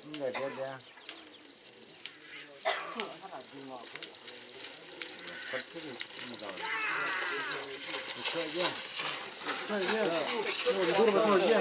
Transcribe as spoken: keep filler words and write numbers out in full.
Enggak, dia, dia. Persis, enggak. Buka aja. Buka aja. Mundur, betul aja.